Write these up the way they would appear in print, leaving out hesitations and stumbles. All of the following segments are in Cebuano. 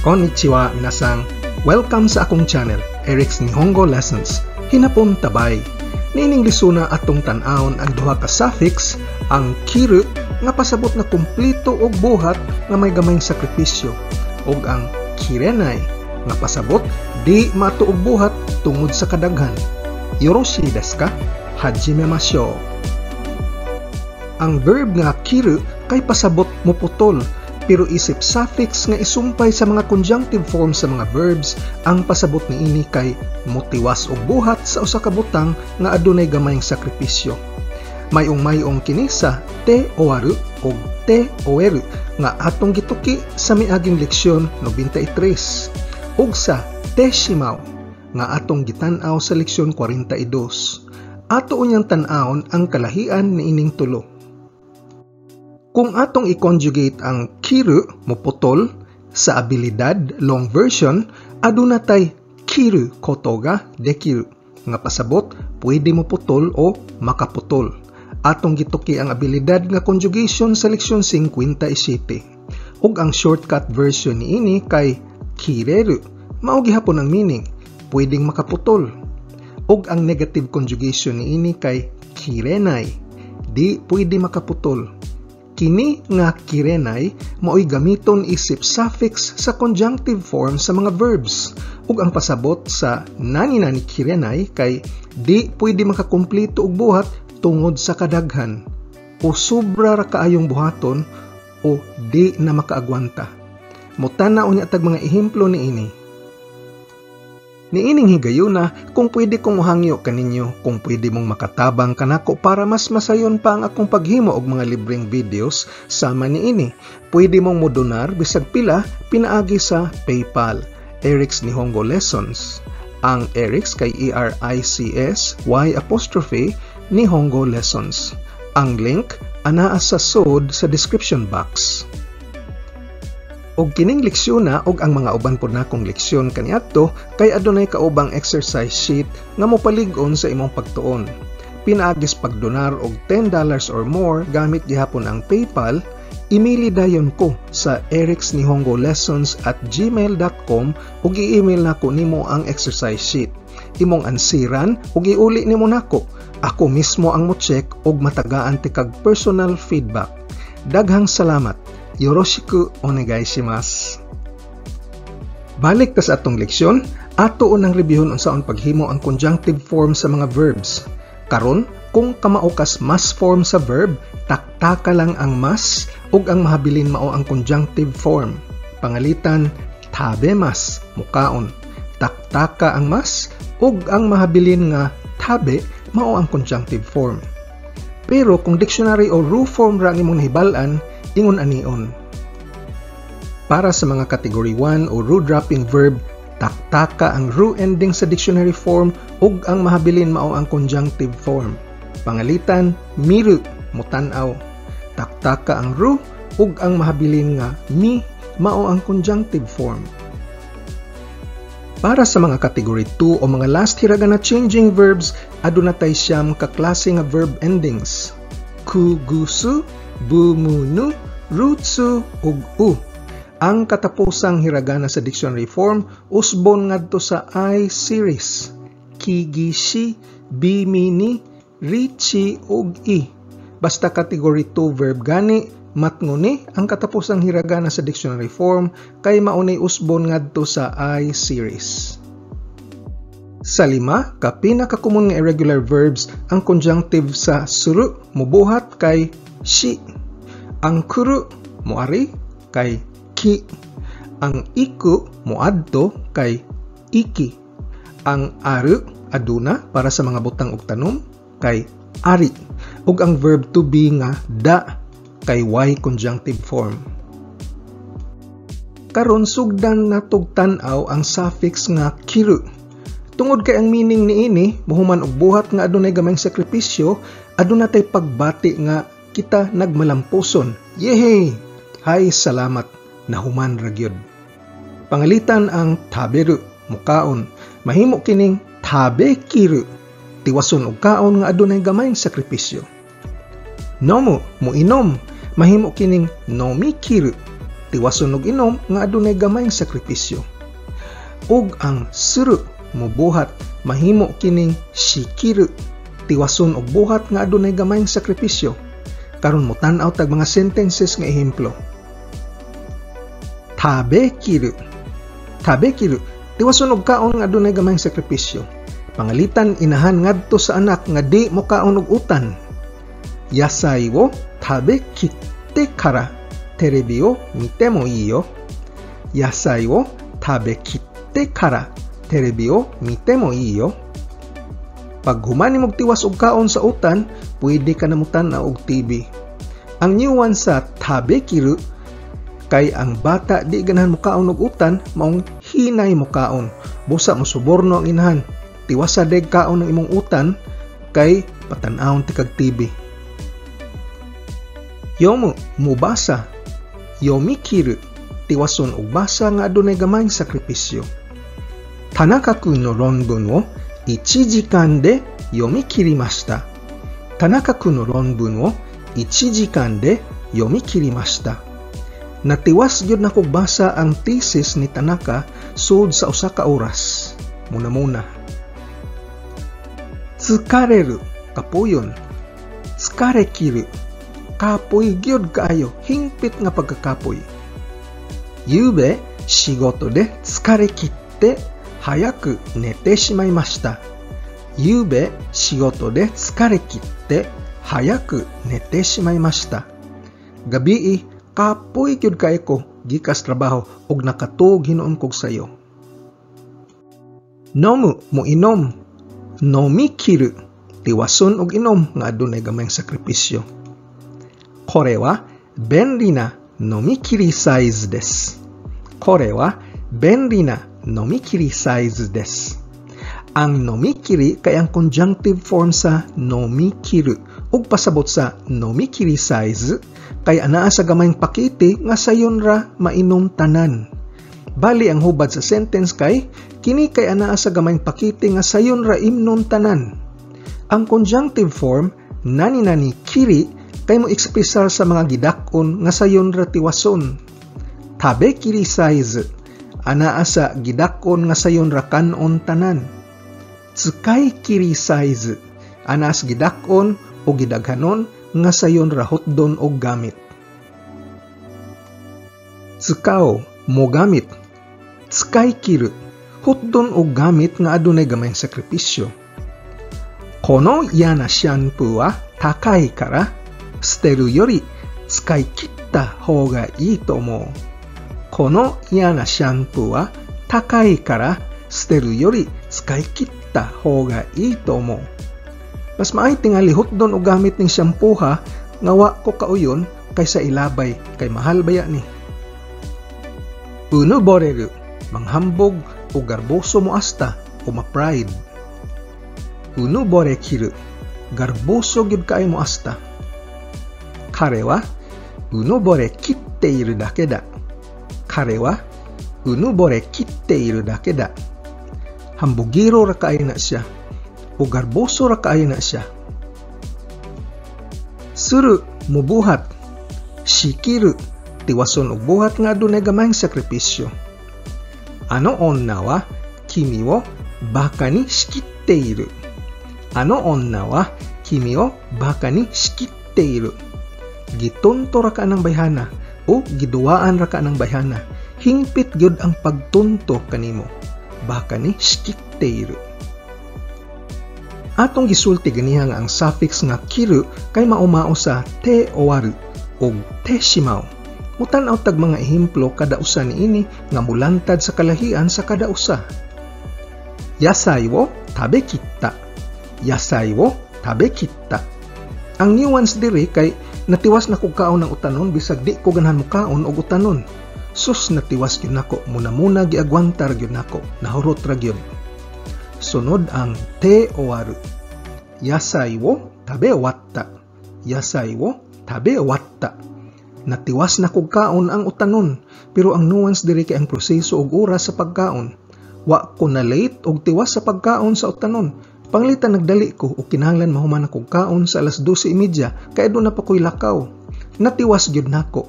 Konnichiwa, minasang. Welcome sa akong channel, Eric's Nihongo Lessons. Hinapon tabay. Niining lisuna, atong tan-awon ang duha ka suffix, ang kiru nga pasabot na kumpleto og buhat nga may gamayng sakripisyo, ug ang kirenai nga pasabot di matuo og buhat tungod sa kadaghan. Yoroshii desu ka? Hajimemashou. Ang verb nga kiru kay pasabot muputol, pero isip suffix nga isumpay sa mga conjunctive form sa mga verbs, ang pasabot niini kay motiwas og buhat sa usa ka butang nga adunay gamayng sakripisyo. Mayong-mayong kini sa te owaru ug te oeru nga atong gituki sa miaging leksyon 93 ug sa te shimau nga atong gitan-aw sa leksyon 42. Ato unyang tan-awon ang kalahian niining tulo. Kung atong i-conjugate ang kiru, muputol, sa abilidad long version, aduna tay kiru koto ga dekiru nga pasabot pwede mo putol o makaputol. Atong gituki ang abilidad nga conjugation sa leksyon 57. Ug ang shortcut version niini kay kireru. Mao gihapon ang meaning, pwedeng makaputol. Ug ang negative conjugation niini kay kirenai, di pwede makaputol. Kini nga kirenai maoy gamiton isip suffix sa conjunctive form sa mga verbs, ug ang pasabot sa nani nani kirenai kay di pwede makakumpleto og buhat tungod sa kadaghan o sobra ra kaayong buhaton o di na makaagwanta. Mutana unya tag mga ehemplo niini. Niining higayuna, kung pwede kong mohangyo kaninyo, kung pwede mong makatabang kanako para mas masayon pa ang akong paghimo og mga libreng videos sama niini. Pwede mong modonar bisag pila pinaagi sa PayPal, Eric's Nihongo Lessons. Ang Eric's kay Erics Y apostrophe Nihongo Lessons. Ang link anaa sa sod sa description box. Og kining leksyon na og ang mga uban pod nakong leksyon kaniadto kay adunay kaubang exercise sheet nga mopalig-on sa imong pagtuon. Pinaagis pagdonar og $10 or more gamit gihapon ang PayPal, imili dayon ko sa ericsnihongolessons@gmail.com ug i-email nako nimo ang exercise sheet. Imong ansiran ug iuli nimo nako. Ako mismo ang mo-check ug matagaan tikag personal feedback. Daghang salamat. Yoroshiku onegai shimasu. Balik ta sa atong leksyon, ato unang reviewon unsaon paghimo ang conjunctive form sa mga verbs. Karon, kung kamao kas mas form sa verb, taktaka lang ang mas ug ang mahabilin mao ang conjunctive form. Pangalitan, tabemas, mukaon. Taktaka ang mas ug ang mahabilin nga tabe mao ang conjunctive form. Pero kung dictionary o ru form ra ang imong nahibal-an, ingon anion. Para sa mga category 1 o ru dropping verb, taktaka ang ru ending sa dictionary form ug ang mahabilin mao ang conjunctive form. Pangalitan, miru, mutan-aw. Taktaka ang ru ug ang mahabilin nga mi mao ang conjunctive form. Para sa mga category 2 o mga last hiragana changing verbs, aduna tay 9 ka klase nga verb endings. Ku, gu, su, bu, mu, nu, rutsu ug u. Ang katapusang hiragana sa dictionary form usbon ngadto sa I series. Ki, gi, shi, bi, mi, ni, ri, chi ug i. Basta category 2 verb gani, matngoni ang katapusang hiragana sa dictionary form kay maunay usbon ngadto sa I series. Sa 5 ka pinakakomon nga irregular verbs, ang conjunctive sa suru, mubuhat, kay shi. Ang kuru, moari, kay ki. Ang iku, moadto, kay iki. Ang aru, aduna para sa mga butang ug tanom, kay ari. Ug ang verb to be nga da kay y conjunctive form. Karon, sugdan natog tan-aw ang suffix nga kiru. Tungod kay ang meaning niini mohuman og buhat nga adunay gamayng sakripisyo, aduna tay pagbati nga kita nagmalampuson. Yehey! Hay salamat, nahuman ra gyud. Pangalitan, ang taberu, mukaon. Mahimo kining tabekiru, tiwason og kaon nga adunay gamayng sakripisyo. Nomu, muinom. Mahimo kining nomikiru, Tiwason og inom nga adunay gamayng sakripisyo. Ug ang suru, mubuhat, mahimo kining shikiru, tiwason og buhat nga adunay gamayng sakripisyo. Karon motan-aw tag mga sentences nga ehemplo. Tabekiru. Tabekiru, tiwason og kaon nga adunay gamayng sakripisyo. Pangalitan inahan ngadto sa anak nga di mokaon og utan. Yasai wo tabekitte kara terebi wo mite mo ii yo. Yasai wo tabekitte kara terebi wo mite mo ii yo. Pag human nimog tiwas og kaon sa utan, pwede ka na motan-aw og TV. Ang nuance sa tabekiru kay ang bata di ganahan mokaon og utan, maong hinay mokaon. Busa mosuborno ang inahan. Tiwasa deg kaon ang imong utan kay patan-awon ti kag TV. Yomu, mubasa. Yomikiru, tiwason og basa nga adunay gamayng sakripisyo. Tanaka-kun no ronbun wo 1時間で読み切りました。田中君の論文を1時間で読み切りました。Natiwas gyud nakog basa ang thesis ni Tanaka sud sa usa ka oras. Muna-muna. Tsukareru, kapuyon. Tsukarekiru, kapoy gyud kaayo, hingpit nga pagkakapoy. Yube, shigoto de tsukarekitte 早く寝てしまいました。ゆうべ仕事で疲れ切って早く寝てしまいました。Gabii, kapoy gyud kaayo ko gikas trabaho ug nakatuog hinuon kog sayo. Nomu, moinom. Nomikiru, tiwason og inom nga adunay gamayng sakripisyo. Kore wa benri na nomikiri size desu. Kore wa benri na nomikiri size desu. Ang nomikiri kay ang conjunctive form sa nomikiru ug pasabot sa nomikiri size kay anaa sa gamayng pakete nga sayon ra mainom tanan. Bali ang hubad sa sentence kay kini kay anaa sa gamayng pakete nga sayon ra imnon tanan. Ang conjunctive form nani nani kiri kay mo ekspresar sa mga gidak-on nga sayon ra tiwason. Tabe kiri size anaa sa gidak-on nga sayon ra kan-on tanan. Tsukai kiri size anaa sa gidak-on o gidaghanon nga sayon ra hutdon og gamit. Tsukao, mogamit. Tsukai kiru, hutdon og gamit nga adunay gamayng sakripisyo. Kono iya na shampoo wa takai kara suteru yori tsukai kitta hou ga ii to omou. Kono iya na shampoo wa takai kara suteru yori tsukai kitta hou ga ii to omou. Mas maay tingali hutdon og gamit ning shampoo ha nga wa ko kauyon kaysa ilabay kay mahal baya ni. Unuboreru, manghambog o garboso mo asta o ma-pride. Unubore kiru, garboso gyud kaayo mo asta. Kare wa unubore kitte iru dake da. Kare wa unubore kitte iru dake da. Hambugiro ra kaayo na siya o garboso ra kaayo na siya. Suru, mubuhat. Shikiru, tiwason og buhat nga adunay gamayng sakripisyo. Ano onna wa kimi wo baka ni shikitte iru. Ano onna wa kimi wo baka ni shikitte iru. Gitunto ra ka ng bayhana o giduwaan ra ka ng bayhana. Hingpit gyud ang pagtunto kanimo. Baka ni shikitte iru. Atong gisulti ganiha nga ang suffix nga kiru kay maumao sa te owaru og te shimau. Mutan-aw tag mga ehemplo kada usa niini nga mulantad sa kalahian sa kada usa. Yasai wo tabekitta. Yasai wo tabekitta. Ang nuance diri kay natiwas na kog kaon ng utanon bisag di ko ganahan mokaon og utanon. Sus, natiwas gyud nako, muna-muna giagwantar gyud nako, nahurot ra gyud. Sunod ang te owaru. Yasai wo tabewatta. Yasai wo tabewatta. Natiwas na kog kaon ang utanon, pero ang nuance diri kay ang proseso og oras sa pagkaon. Wa ko na late og tiwas sa pagkaon sa utanon. Panglitan nagdali ko og kinahanglan mahuman akong kaon sa alas 12:30 kay aduna pa ko'y lakaw. Natiwas gyud nako.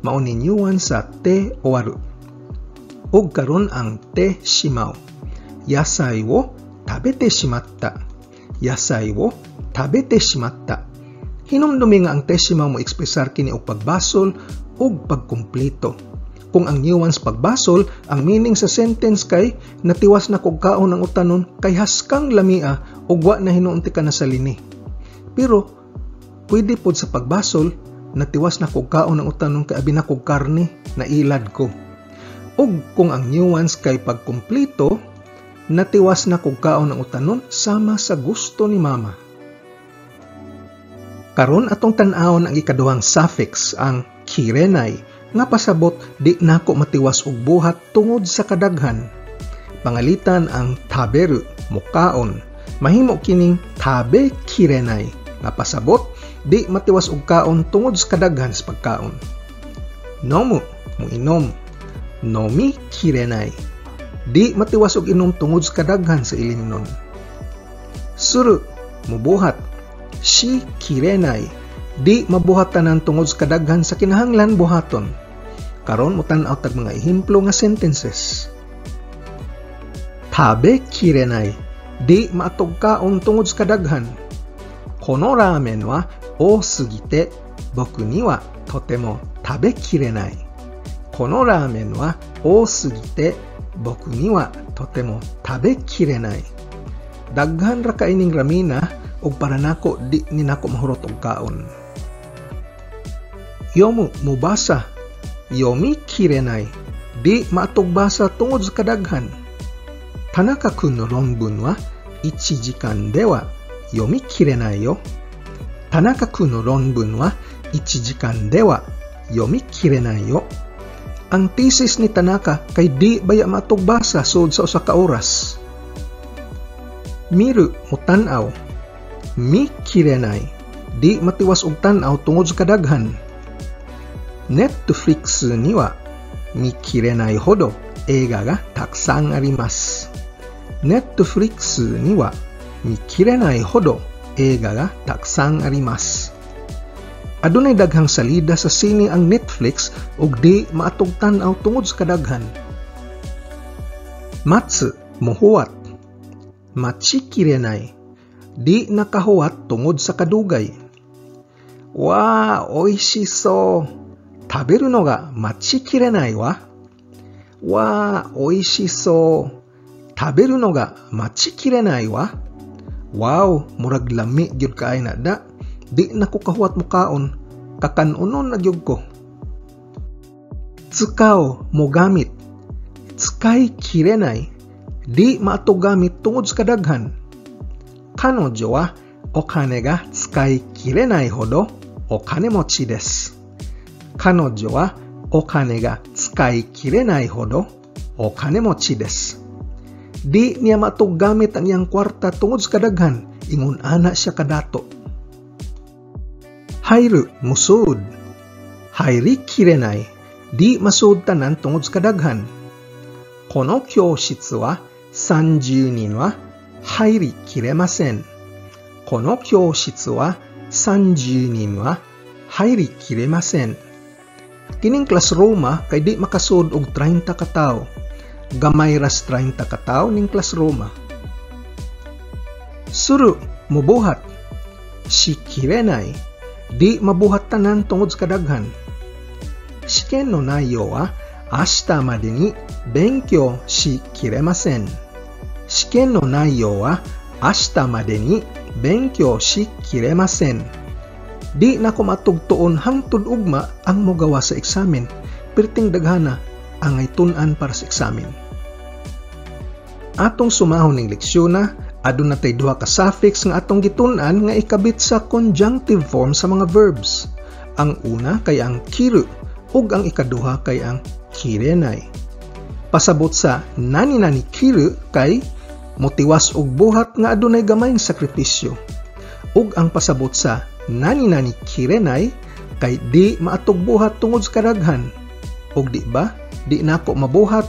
Mao ni nuance sa te owaru. Ug karon ang te shimau. Yasai wo tabete shimatta. Yasai wo tabete shimatta. Hinumdumi nga ang te shimau mo ekspresar kini og pagbasol ug pagkumpleto. Kung ang nuance pagbasol, ang meaning sa sentence kay natiwas na kog kaon ang utanon kay haskang lamia ug wa na hinuunti ka na sa lini. Pero pwede pod sa pagbasol, natiwas na kog kaon ang utanon kay abi na kog karne, nailad ko. Ug kung ang nuance kay pagkumpleto, natiwas na kog kaon ang utanon sama sa gusto ni mama. Karon atong tan-awon ang ikaduhang suffix, ang kirenai, nga pasabot di nako matiwas og buhat tungod sa kadaghan. Pangalitan ang taberu, mukaon. Mahimo kining tabe kirenai, nga pasabot di matiwas og kaon tungod sa kadaghan sa pagkaon. Nomu, muinom. Nomi kirenai, di matiwas og inom tungod sa kadaghan sa ilimnon. Suru, mubuhat. Shi kirenai, di mabuhat tanan tungod sa kadaghan sa kinahanglan buhaton. Karon motan-aw tag mga ehemplo nga sentences. Tabe kirenai, di maatog kaon tungod sa kadaghan. Kono ramen wa osugite boku ni wa totemo tabe kirenai. Kono ramen wa osugite boku ni wa totemo tabe kirenai. Daghan ra kaining ramina ug para nako di ni nako mahurot og kaon. Yomu, mubasa. Yomi kirenai, di maatog basa tungod sa kadaghan. Tanaka-kun no ronbun wa 1 jikan de wa yomi kirenai yo. Tanaka-kun no ronbun wa 1 jikan de wa yomi kirenai yo. Ang thesis ni Tanaka kay di baya maatog basa sud sa usa ka oras. Miru, mutan-aw. Mi kirenai, di matiwas og tan-aw tungod sa kadaghan. Netflix ni wa mikirenai hodo eiga ga takusan arimasu. Netflix ni wa mikirenai hodo eiga ga takusan arimasu. Adunay daghang salida sa sine ang Netflix ug di maatog tan-aw tungod sa kadaghan. Matsu, mohuwat. Machikirenai, di nakahuwat tungod sa kadugay. Wa, oishiso. Taberu no ga machikirenai wa. Wa, oishiso. Taberu no ga machikirenai wa. Wow, murag lami gyud kaay na da. Di na ko kahuwat mukaon. Kakanunon na gyud ko. Tsukao, mogamit. Tsukai kirenai. Di maatog gamit tungod sa kadaghan. Kanojo wa okane ga tsukai kirenai hodo okane mochi desu. Kanojo wa okane ga tsukai kirenai hodo okane mochi desu. Di niya maatog gamit ang iyang kwarta tungod sa kadaghan, ingon ana siya kadato. Hairu, musud. Hairi kirenai, di masud tanan tungod sa kadaghan. Kono kyoshitsu wa 30 nin wa hairi kiremasen. Kono kyoshitsu wa 30 nin wa hairi kiremasen. Kining classroom kay di makasud og 30 ka tawo. Gamay ras 30 ka tawo ning classroom. Suru, mubuhat. Shikirenai, di mabuhat tanan tungod sa kadaghan. Shiken no naiyo wa ashita made ni benkyou shikiremasen. Shiken no naiyo wa ashita made ni benkyou shikiremasen. Di na ko matugtuon hangtod ugma ang mogawa sa eksamen, perting daghana angay tun-an para sa eksamen. Atong sumahon ning leksyon na, aduna tay duha ka suffix nga atong gitun-an nga ikabit sa conjunctive form sa mga verbs. Ang una kay ang kiru ug ang ikaduha kay ang kirenai. Pasabot sa nani nani kiru kay motiwas og buhat nga adunay gamayng sakripisyo. Ug ang pasabot sa nani nani kirenai kay di maatog buhat tungod sa kadaghan. Ug di ba di nako mabuhat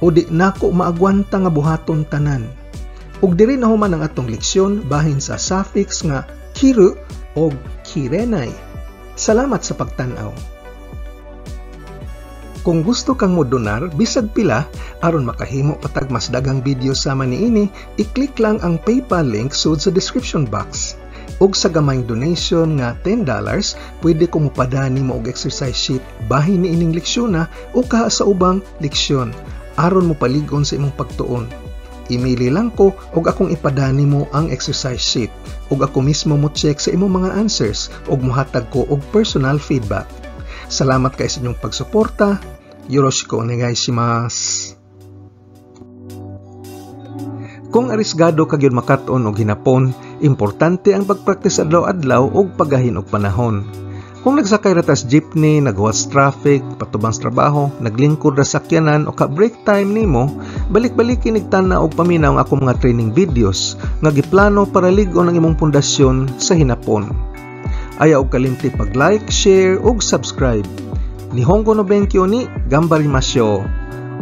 o di nako maagwanta nga buhaton tanan. Ug diri na human ang atong leksyon bahin sa suffix nga kiru o kirenai. Salamat sa pagtan-aw. Kung gusto kang modonar bisag pila aron makahimo pa tag mas daghang video sama niini, i-click lang ang PayPal link sud sa description box. Ug sa gamayng donation nga $10, pwede ko mopada nimo og exercise sheet bahin niining leksyon o kaha sa ubang leksyon aron mopalig-on sa imong pagtuon. Email lang ko ug akong ipada nimo ang exercise sheet ug ako mismo mo check sa imong mga answers ug mohatag ko og personal feedback. Salamat kay sa inyong pagsuporta. Yoroshiku onegai shimasu. Kung arisgado ka gyud makat-on og hinapon, importante ang pagpraktis adlaw-adlaw ug pagahin og panahon. Kung nagsakay ra tas jeepney, naghuwat sa traffic, patubang sa trabaho, naglingkod ra sakyanan o ka break time nimo, balik-baliki nig tan-aw og paminaw ang akong mga training videos nga giplano para lig-on ang imong pundasyon sa hinapon. Ayaw og kalimti pag-like, share ug subscribe. Nihongo no benkyo ni ganbarimashou.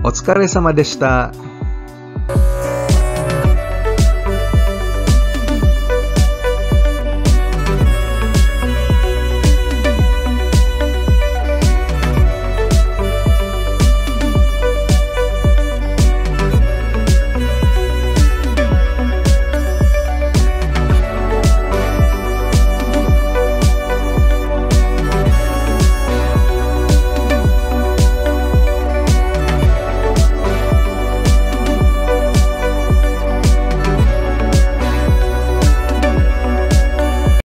Otsukaresama deshita.